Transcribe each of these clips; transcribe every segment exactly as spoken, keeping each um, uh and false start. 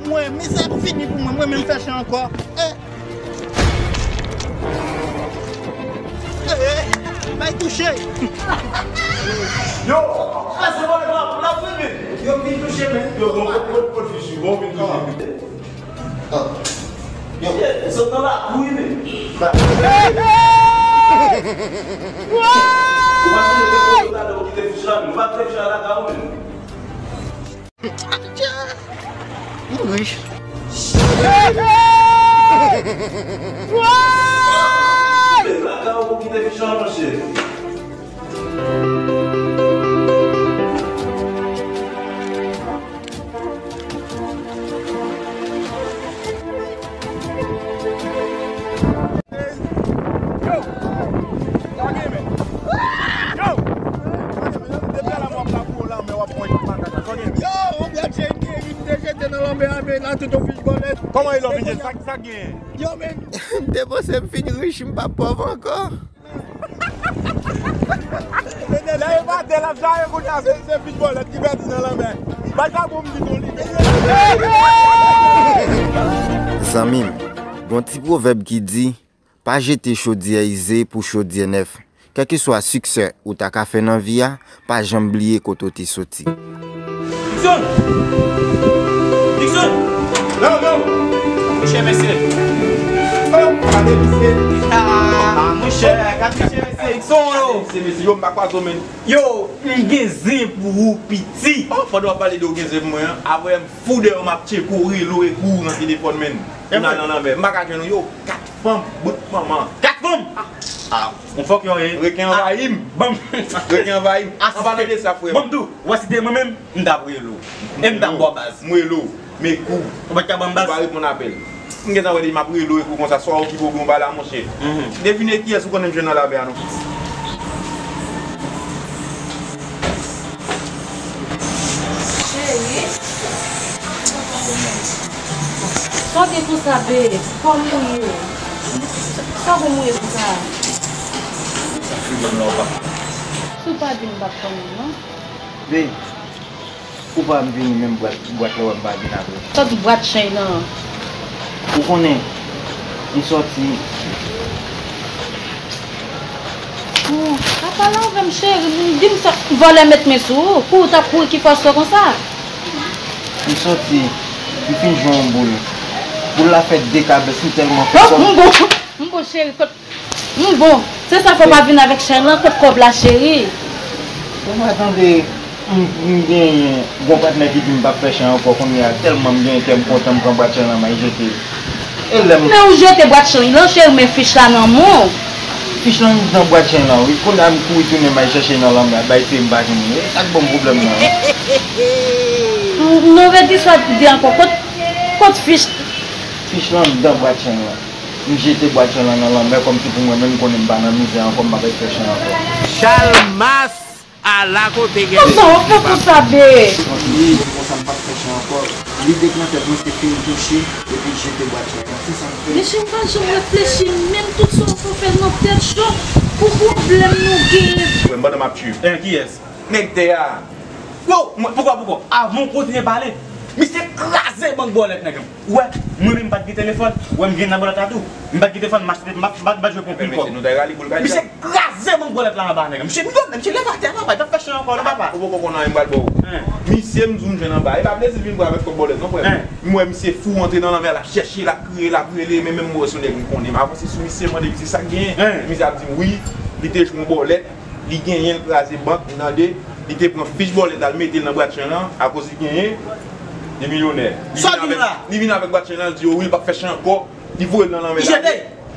Mwen, mizè ap fini pou mwen, mwen menm fè chan ankò. Eh. Eh, eh, bay touche. Yo, a se mwen la, la fini. Yo vin touche men. Yo, bon, bon, bon, bon, fisi, bon, vin touche. Ah. Yo, sot nan lakou wi men. Ou pa sonje ke kote w talè ou kite fich la, ou pa kite fich la lakay ou menm. Mwen rich. Lakay ou pou kite fich la, monchè. Yo! Sa gen men? Yo! Depi alè m ap lakou yo la, men w ap pran yon makak la. Sa gen men? Yo, yon bwat cheri m te jete nan lanmè a, men la tout yon fich bòlèt. Kòman e lè w vin jete? Sa, sa gen? Yo, men. M te panse m fin rich, m pa pòv ankò. Lè yo pa tè l ap jaye kounye a, se, se fich bòlèt ki pèdi nan lanmè. Bay sa pou m di nou li. Zanmi m, gen yon ti pwovèb ki di, pa jete chodyè ize pou chodyè nèf. Kèlkeswa siksè ou ta ka fè nan vi a, pa janm bliye kote w te soti. Dikson! Dikson! Yo, yo! Monchè, mesye! Oh, gade, mesye! Ah, monchè, gade, mesye, mesye! Dikson, yo! Mesye, mesye, yo, m pa kwaze w, men. Yo, m gen zen pou ou, piti! Oh, pandan w ap pale de w gen zen pou mwen an, apre m fou dèyè w, m ap tcheke w, rele w, ekri w nan telefòn, men. Ou nan, nan lanmè. M pa ka jwenn ou, yo, kat fanm, bout manman. Kat fanm! Ah! Ah, yon fòk yo ye. Reken anvayi m. Ban m. Reken anvayi m. An palan de sa, frè m. Ban m tou. Wè si te mwen menm, m t ap rele w. E m t ap ba w baz. M rele w. Men kou. Ou pa t ka ban m baz? Ou pa reponn apèl. M gentan wè depi m ap rele w, ekou konsa, swa okipe oubyen w pa la, monchè. Devine kiyès ou konnen m jwenn nan lavè a non. Cheri. Sa w gen konsa, babe? Kòman w ye? Sa w gen w ye konsa? Sa figè m la w pa. Si w pa vin, m p ap konnen, non. Babe, ou pa m vini menm bwat, bwat la w m pa vin avè w. Sòt bwat chenn lan. Ou konnen, m sòti. Oh, pa pale avè m, cheri. Di m sa, vòlè met men sou ou. Kou w t ap kouri ki fòs ou konsa? M sòti, m fin jwenn yon boul. Boul la fè de kabès, m tèlman fè kòb. M bon, m bon, cheri, kot, m bon. Se sa fè w pa vin avèk chay lan, kot kòb la, cheri? Ou pa tande, m, m genyen, gon patnè ki di m p ap fè chay ankò, kounye a, tèlman m genyen kè m kontan, m pran bwat chay lan, m al jete. E lè m... Men ou jete bwat chay lan, cheri, men fich la nan men w. Fich lan anndan bwat chay lan, wi. Kounye a, m kouri tounen, m al chèche nan lanmè a, bay fye m pa jwenn li. E sa k ban m pwoblèm nan, wi. Non, redi sa w di ankò. Kot, kot fich? Fich lan anndan bwat chay lan. M jete bwat chay lan nan lanmè kòmsi pou mwen menm, m konnen m pa nan mizè ankò, m p ap fè chay ankò. Chalmas! Ala kote gen... Kòman w fè konsa, be? Li di konsa m p ap fè chay ankò. Lide k nan tèt mwen se fin touche epi jete bwat chay lan. Se sa m fè. Mesye, m pa janm reflechi, menm tout sa w fè w fè nan tèt cho pou pwoblèm nou genyen. Frè m, pandan m ap tchwe. Eh, kiyès? Nèg tè a. Yo, mwen, poukò, poukò? Avan w kontinye pale, misye kraze bank bòlèt nèg lan. Ou wè, mwen menm m pa t gen telefòn. Ou wè m gen nan bòlèt la tou. M pa t gen telefòn, m achte, m pa, m pa, m pa jwe pon pil kòb. Misye kraze bank bòlèt la anba nèg lan. Misye, misye leve atè papa, li p ap fè chay ankò non papa. Ou poko konn anyen m pral ba w. Misye m di w m jwenn anba. E pa plezi l vin pran avèk kòb bòlèt non frè m. M wè misye fou antre nan lanmè a, l ap chèche, l ap kriye, l ap rele, men menm m wè se yon nèg m konnen. M avanse sou misye, m mande misye sa k genyen. Misye ap di m wi, li te jwenn yon bòlèt. Li genyen, l kraze bank, li nan de, li te pran fich bòlèt la, l mete l nan bwat chay lan, akoz li genyen, li milyonè. Sa w di m la? Li vin avèk bwat chay lan, l di yo wi, l p ap fè chay ankò, li voye l nan lanmè la. Li jete?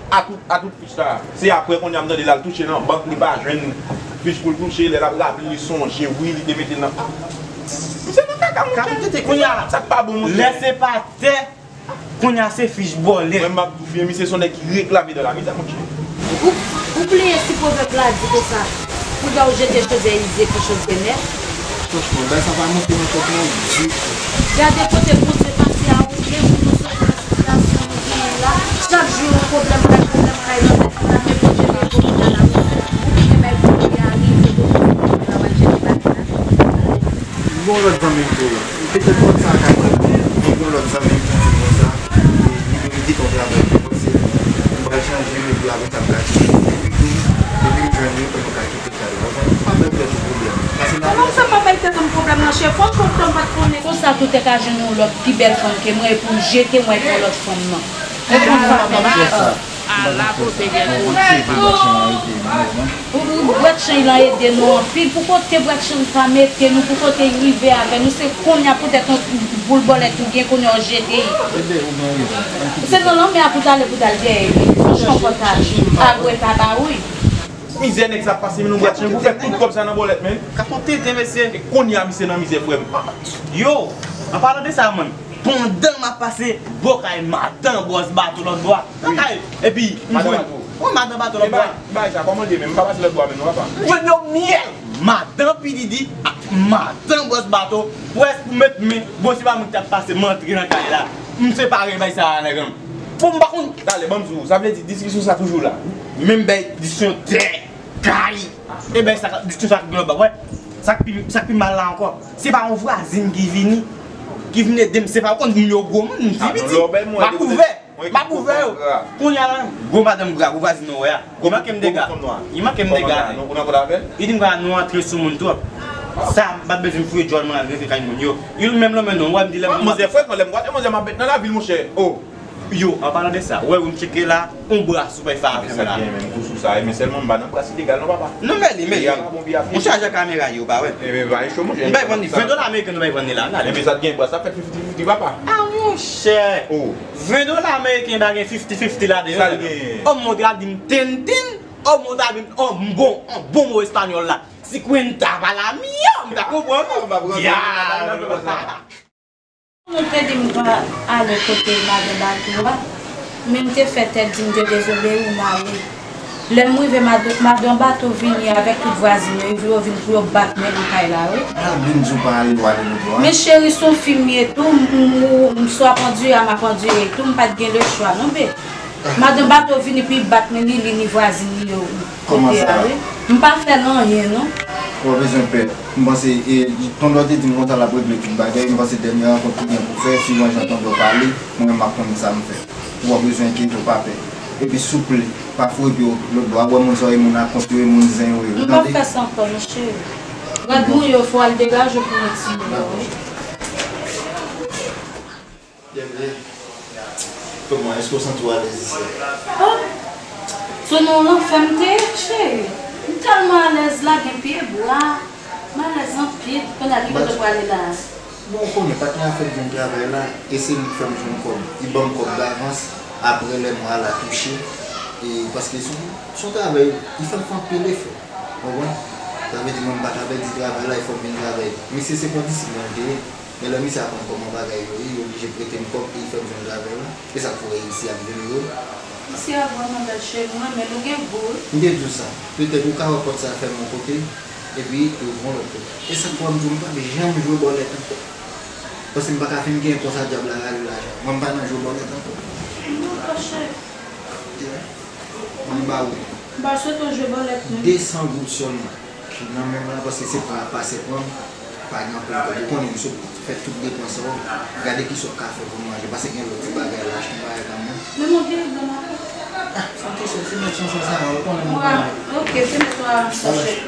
A tout, a tout fich la. Se aprè kounye a m tande l al touche nan bank, li pa jwenn fich pou l touche, lè l ap raple, li sonje, wi, li te mete l nan, a, misye nan kaka, monchè. Sa k pa bon, monchè. Lè se pa tè, Kounye a se fich bòlèt. Mwen m ap di w byen, misye se yon nèg ki reklame dan la mizè, monchè. Ou, ou bliye si pwovèb la di konsa, pou lè w jete chodyè ize pou chodyè nèf. Franchman, bagay sa pa monte nan tèt mwen ditou. Gade kote Bondye pase a ou menm pou nou soti nan sitiyasyon nou genyen la. Chak jou yon pwoblèm kay, pwoblèm kay, lòt kote la, men Bondye gen pou l al avè ou. Ou bliye bay Bondye a rive pou Bondye travay jete bagay la. Gon lòt zanmi m tou la. Petèt moun sa a ka prèt, men gon lòt. Konsa tou te ka jwenn yon lòt pi bèl fanm ke mwen epi w jete mwen pou yon lòt fanm nan. E konsa. Ala kote gen koze. Ou, ou, bwat chanj lan ede nou anpil. Pou kote bwat chanj sa mete nou, pou kote l rive avè nou, se kounye a poutèt yon boul bòlèt nou gen, kounye a w jete l. Se nan lanmè a pou t ale, pou t al dèyè li. Franchman, pòtaj. Avwe pa ba wi. Mizè nèg sa ap pase, men nou bwat chanj pou fè tout kòb sa nan bòlèt, men. Ka fon tenten, mesye. E kounye a, misye nan mizè, frè m. Yo, an palan de sa, man, pandan m ap pase bò kay madan bòs bato lòt bò a, nan kay, epi m jwenn, wi, madan bato lòt bò a. E bagay sa, kòman l ye menm? M pa pase lòt bò a menm non, papa. M jwenn yon myèl. Madan P Diddy ak madan bòs bato, prèske pou met men, bon, se pa mwen ki t ap pase, m antre nan kay la. M separe bay sa a, nèg an. Bon, m pa konn. Talè, ban m di w, sa vle di diskisyon sa toujou la. Menm bay diskisyon tè, kay. E bay sa, diskisyon sa ki global, wè. Sa k pi, sa k pi mal la ankò, se pa yon vwazin ki vini, ki vin ede m, se pa, ou konn moun yo gwo moun, m timid, m ap ouvè. M ap ouvè yo. Kounye a la, gwo madanm gra, gwo vwazin nou wè a. Li manke m dega. Li manke m dega. Li di m konsa nou antre sou moun twòp. Sa, m pa t bezwen fouye djòl mwen al rete kay moun yo. Li menm lanmen non, w wè m di lè m... Manzè frekan lè m gade manzè m ap met nan lavil, monchè. Oh. Yo, an palan de sa, w wè ou m tcheke la, yon bra sou pay sa avè m la. Sa gen menm tou sou sa, men sèlman m pa nan bras ilegal non, papa. Non, men li, men li. Monchè, ajan kamera yo, pa wè. M bay vann li, ven dola ameriken nou bay vann li la, gade. Men sa t gen bras, sa fèt fifty fifty, papa. Ah, monchè. Oh. Ven dola ameriken pa gen fifty fifty ladan yo. Sa l genyen? Òm mwen ta di m tenten, òm mwen ta di m, oh, m bon, m bon mo espanyòl la. Cincuenta pa la mia, m ta konprann ou. Dyab. Nou te di m pa ale kote madan bato a, men m te fè tèt di m te dezobeyi, m ale. Lè m rive, mad-, madan bato vini avèk tout vwazin yo, yo vin pou yo bat mwen nan kay la, wi. Al vin di w pa ale, w ale lòt bò a. Men cheri, se yon fi m ye tou, m, m, m, m swa pandire a, m ap pandire tou, m pa t gen lechwa non, be. Madan bato vini pou l bat mwen, ni li, ni vwazin li yo, kote a, wi. M pa fè l anyen, non. Ou pa bezwen pè. M panse, e, Tondò te di m konsa l ap regle tout bagay. M panse dènye rankont ki gen pou fè, swivan jan Tondò pale, mwen menm m ap konnen sa m fè. Ou pa bezwen enkyete w, pa pè. Epi souple, pa foure pye w lòt bò a, wè moun sa yo, e moun akons yo, e moun zen yo ye. M p ap fè sa ankò, non, cheri. Rad mouye yo, fò w al degaje w pou yon ti moman, wi. Byenvini. Kòman, èske w santi w alèz isi a? Oh! Sou non, lanfè m te ye, cheri. M tèlman alèz la, gen pye bwa. M alèz anpil. Kounye a, ki kote w prale la a? Bon, ou konnen, patnè a fè m jwenn travay la, e se li k fè m jwenn kòb. Li ban m kòb davans, apre lè mwa a la touche. E paske se yon, se yon travay, li fè m fè anpil efò. Ou konprann? Sa vle di mwen m pa ka pèdi travay la, e fò m vin travay. Mesye, se kondisip mwen l te ye. Men lè misye aprann kòman bagay yo ye, li oblije prete m kòb e li fè m jwenn travay la. E sa k fè w wè isi a m vin ire w. Isi a vrèman bèl, cheri, m renmen l, ou gen gou, wi. M te di w sa. Petèt ou ka wè pòt sa a fèmen yon kote, epi li ouvri yon lòt kote. E sa k fè w wè m di w m p ap janm jwe bòlèt ankò. Paske m pa ka fin genyen konsa dyab la rale lajan. Mwen m pa nan jwe bòlèt ankò. Non, pa chè. Yeah. Mwen ba ou. M pa swete w jwe bòlèt menm. De san goud sèlman. Nan men m la, paske se pa, pase pran m, pa gen anpil kòb. Ou konnen m sot fè tout depans sa yo. Gade kisa w ka fè pou manje, paske gen lòt ti bagay la, achte yon bagay kanmenm. Men mwen gen nan mwen. Ah, fò w te soti met yon sòs avan, ou konnen mwen pa manje. Ok, se met yon avan sachet.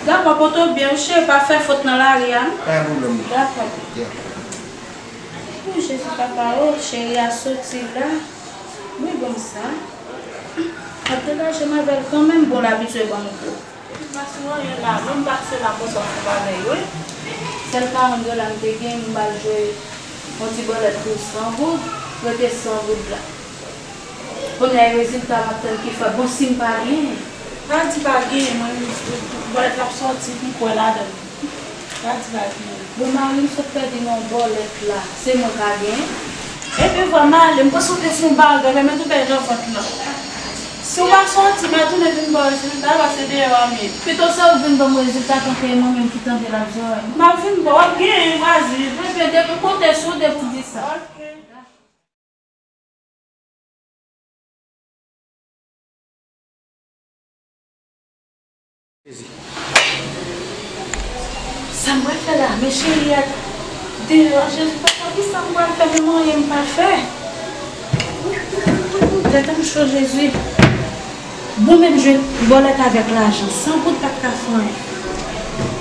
Dakò, pote w byen, cheri, pa fè fot nan lari a, non. Pa gen pwoblèm. Dakò. Yeah. Oh, Jezi papa, oh, cheri a soti la. Wi, bon sa. Ap degaje m avè l kanmenm, bon, l abitye ban m kou. Epi pa sou anyen la, menm pase la konsa w fè bagay yo, wi. Sèl karant dola m te gen, m ba l jwe yon ti bòlèt pou san goud, rete san goud la. Kounye a, e rezilta m ap tann ki fè, bon, si m pa genyen. Pa di pa genyen, mwen, bòlèt la ap sòti, m kwè ladan l. Pa di pa genyen. Bon, mari m sot pèdi nan bòlèt la, se mwen ka genyen? Epi vwa m ale, m panse w te fè yon bagay, men mwen tou bèl nan vant lan. Si w pa sòti, m a tounen vin ba w rezilta, paske dèyè w a mete. Pito se ou k vin ban mwen rezilta tanke e mwen menm ki tande l ak zòrèy mwen. M ap vin ba w, w ap genyen, vwazin. Ebyen, depi w konte sou, depi w di sa. Ok. Sa m pral fè la? Men cheri a deyò, Jezi papa, kisa m pral fè? Menm anyen m pa fè. Tèt an cho, Jezi. Bon, menm jwe bòlèt avèk lajan, san goud pa t ka fè anyen.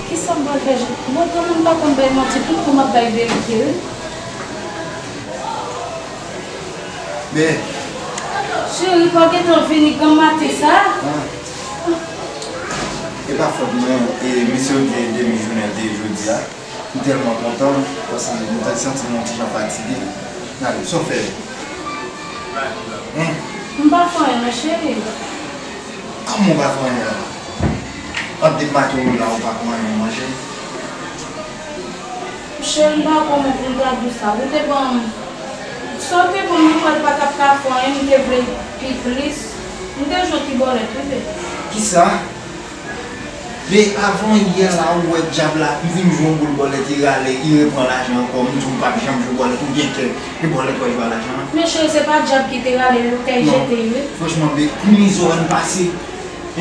Kisa m pral fè, Jezi? Bon, granmoun pa konn bay manti, tout kou m ap bay verite, wi. Men, cheri, pa gentan vini granm maten sa? Ah. E pa fòt mwen, e misye yo gen demi jounen l te ye jodi a. M tèlman kontan, paske m te santi m yon ti jan fatige. Gade, sa w fè? Hein? M pa fè anyen non, cheri. Kòman w pa fè anyen la? Ant de maten w la, ou pa pran anyen manje? Cheri, m pa konnen pou m ta di w sa. Ou te ban m, sa w te ban m, mwen kwè l pa t ap ka fè anyen, m te vle pi plis. M te jwe ti bòlèt, wi, bebe. Kisa? Men avan yè la, ou wè dyab la, m vin jwe yon boul bòlèt, li rale, li repran lajan ankò. M di w m p ap janm jwe bòlèt, ou gen kè. E bòlèt w al jwe a lajan an? Men cheri, se pa dyab ki te rale l, ou kay jete l, wi. Franchman, be, pou mizè w wè n pase.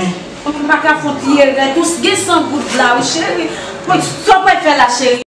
Hein? M pa ka fè yon ti erè tou, gen san goud la, wi, cheri. Mwen, sa w pral fè la, cheri?